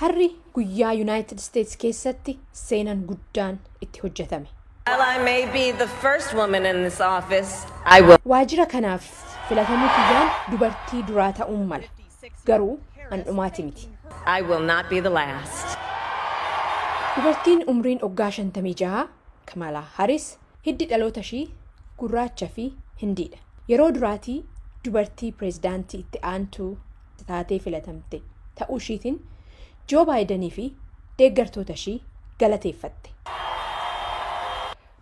Harri guyyaa Yuunaayitid Isteets keessatti seenaan guddaan itti hojjetame. While I may be the first woman in this office, I will Waajjira kanaaf filatamuu kiyyaan dubartii duraa ta'uun mala. Garuu handhumaati miti. I will not be the last. Dubartiin umriin waggaa 56 Kamalaa Haris hiddi dhaloota ishii gurraacha fi Hindiidha. Yeroo duraatii dubartii pireezidaantii itti aantuu taatee filatamte ta'uu ishiitiin Joo Baayidanii fi deeggartoota ishii galateeffatte.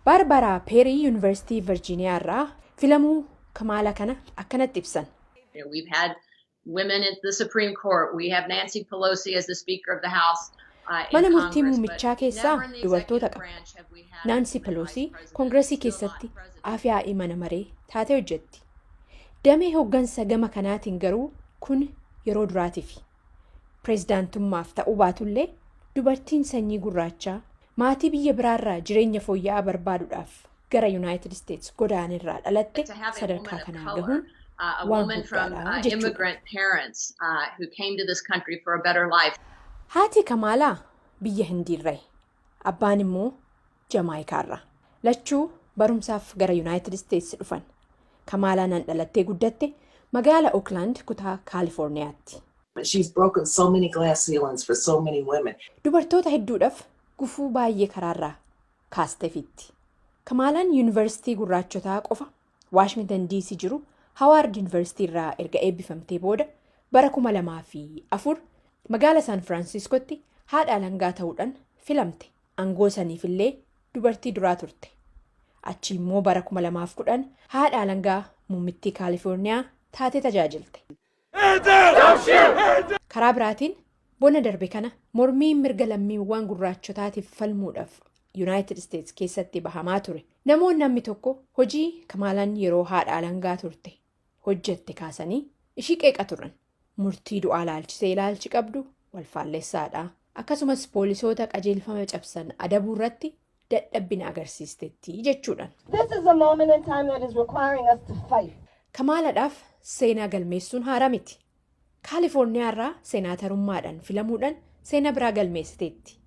Baarbaraa Peerii Yuunivarsiitii Virjiiniyaa irraa filamuu Kamaala kana akkanatti ibsan. We've had women at the Supreme Court. We have Nancy Pelosi as the Speaker of the House. Mana murtii muummichaa keessaa dubartoota qaba. Naansi Peloosii Koongiresii keessatti afyaa'ii mana maree taatee hojjetti. Damee hooggansa gama kanaatiin garuu kun yeroo duraatiif. Pireezidaantummaaf ta'uu baatullee, dubartiin sanyii gurraachaa maatii biyya biraarraa jireenya fooyya'aa barbaaduudhaaf gara Yuunaayitid Isteets godaanirraa dhalatte sadarkaa kanaan gahuun waan guddaadha jechuudha. Haati Kamaalaa biyya Hindiirraa, abbaan immoo Jamaayikaarraa. Lachuu barumsaaf gara Yuunaayitid Isteets dhufan. Kamaalaan dhalattee guddatte magaala Ookland, kutaa Kaalifoorniyaatti. She's broken so many glass ceilings for so many women. Dubartoota hedduudhaaf gufuu baay'ee karaarraa kaasteefitti. Kamaalaan yuunivarsiitii gurraachotaa qofa Waashingtan DC jiru Hawaard Yuunivarsiitii irraa erga eebbifamtee booda, bara 2004 magaala Saan Firaansiskootti haadha alangaa ta'uudhaan filamte. Aangoo saniifillee dubartii duraa turte. Achi immoo bara 2010 haadha alangaa muummittii Kaalifoorniyaa taatee tajaajilte. Karaa biraatiin, bona darbe kana mormii mirga lammiiwwan gurraachotaatiif falmuudhaaf Yuunaayitid Isteets keessatti bahamaa ture. Namoonni namni tokko hojii Kamaalaan yeroo haadha alangaa turte hojjette kaasanii ishii qeeqa turan. Murtii du'aa laalchisee ilaalchi qabdu walfaalleessaadha. Akkasumas poolisoota qajeelfama cabsan adabuu irratti dadhabbina agarsiistetti jechuudhaan. This is a moment in time that is requiring us to fight. Kamaalaadhaaf seenaa galmeessuun haaraa miti. Kaalifoorniyaa irraa seenaatarummaadhaan filamuudhaan seenaa biraa galmeessiteetti.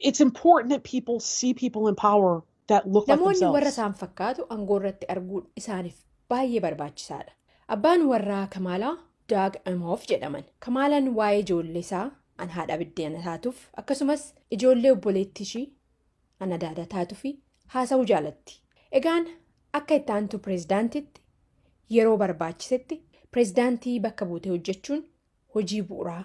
It's important that people see people in power that look like Namoonni warra themselves. isaan fakkaatu aangoo irratti arguun isaaniif baay'ee barbaachisaadha. Abbaan warraa Kamaalaa Daag Emhoff jedhaman. Kamaalaan waa'ee ijoollee isaa an haadha biddeena taatuuf, akkasumas ijoollee obboleettii ishii an adaada taatuuf haasa'uu jaalatti. Egaan akka itti aantu pireezidaantitti yeroo barbaachisetti pireezidaantii bakka buutee hojjechuun hojii bu'uuraa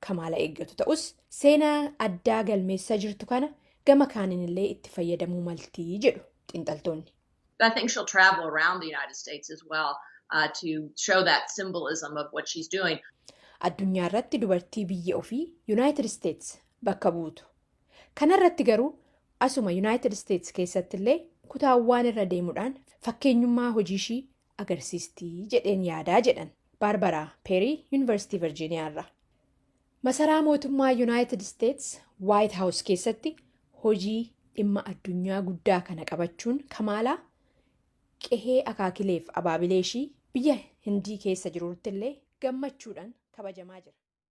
Kamaala eeggatu ta'us, seenaa addaa galmeessaa jirtu kana gama kaaniin illee itti fayyadamuu maltii jedhu xiinxaltoonni. I think she'll travel around the United States as well to show that symbolism of what she's doing. Addunyaa irratti dubartii biyya ofii Yuunaayitid Isteets bakka buutu. Kanarratti garuu asuma Yuunaayitid Isteets keessatti illee kutaawwan irra deemuudhaan fakkeenyummaa hojii ishii agarsiistii jedheen yaadaa jedhan Baarbaraa Peerii Yuunivarsiitii Virjiiniyaa irraa. Masaraa mootummaa Yuunaayitid Isteets Waayit Haawus keessatti hojii dhimma addunyaa guddaa kana qabachuun Kamaalaa qehee akaakileef abaabilee ishii biyya Hindii keessa jirutti illee gammachuudhaan kabajamaa jira.